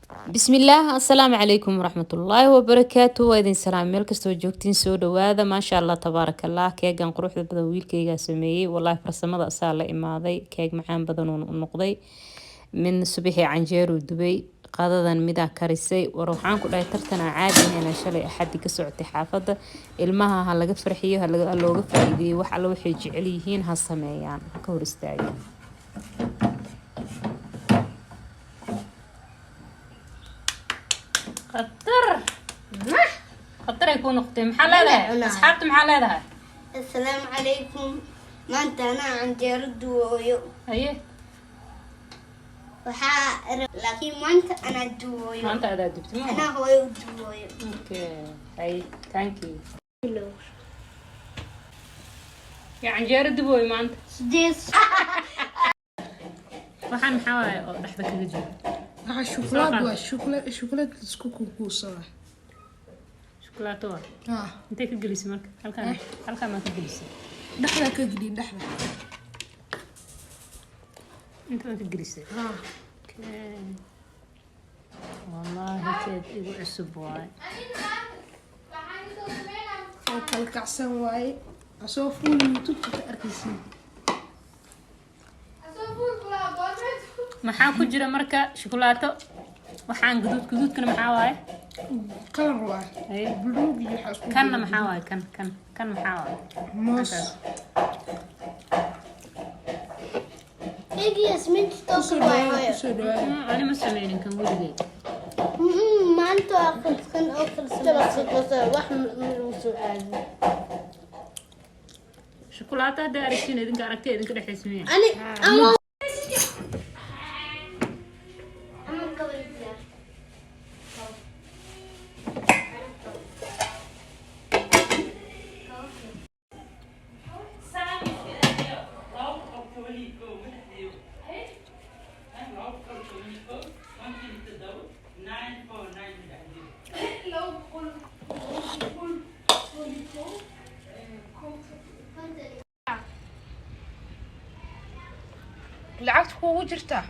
Bismillaah, assalaamu calaykum waraxmatullaahi wabarakaatu. Waa idin salaam meel kastoo joogtiin, soo dhawaada. Maasha Allah, tabaarakallah. Keegan quruxda badan wiilkaygaa sameeyey. Wallaahi farsamada asaa la imaaday. Keeg macaan badanuun u noqday. Midna subaxii canjeeruu dubay, qadadan midaa karisay. War waxaan ku dhahay, tartan aan caadi ahayn shalay Axadii ka socotay xaafadda. Ilmaha ha laga farxiyo, ha looga faa'iideeyo. Wax alla waxay jecel yihiin ha sameeyaan, ha ka hor istaagin. Khatar khataray kuu noqotay. Maxaa leedahay asxaabta? Maxaa leedahay? Asalaamu calaykum. Maanta anaa canjeero duwooyo. Haye. Waxaa laakiin maanta anaa duwooyo. Maanta adaa dubtay ma? Anaa hooyo u duwooyo. Okay, haye, thank you. Ya canjeero dubooy maanta? Sideed. Waxaan maxaa waaye oo dhexda kaga jira? Waxaa shuklaad waa shuklaad isku kukuusa waay. Shukulaato waa? Ah. Intay ka gelisay marka? Halkaan, halkaan maa ka gelisay? Dhexda ka geliy, dhexda. Inta maa ka gelisay? Ah. Okay. Wallaahi keed igu cusub waaye. Oo kala kacsan waaye, asoo fuul YouTube-ka ka arkaysiin. Maxaa ku jira marka? Shukulaato, waxaan guduud guduudkana maxaa waaye? Kalar waay. Haye. Buluug iyo waxaa isku Kanna jira. Maxaa waaye kan kan kan maxaa waaye? Moos. Kusoo dhawaada, kusoo dhawaada. Ani ma sameynin kan weligay. Maanta waa kan oo kala. Wax lagu soo aadin. Shukulaato haddaa aragtiin, idinka aragtay, idinka dhexaysa miya? Ani ama Lacagta kuugu jirtaa.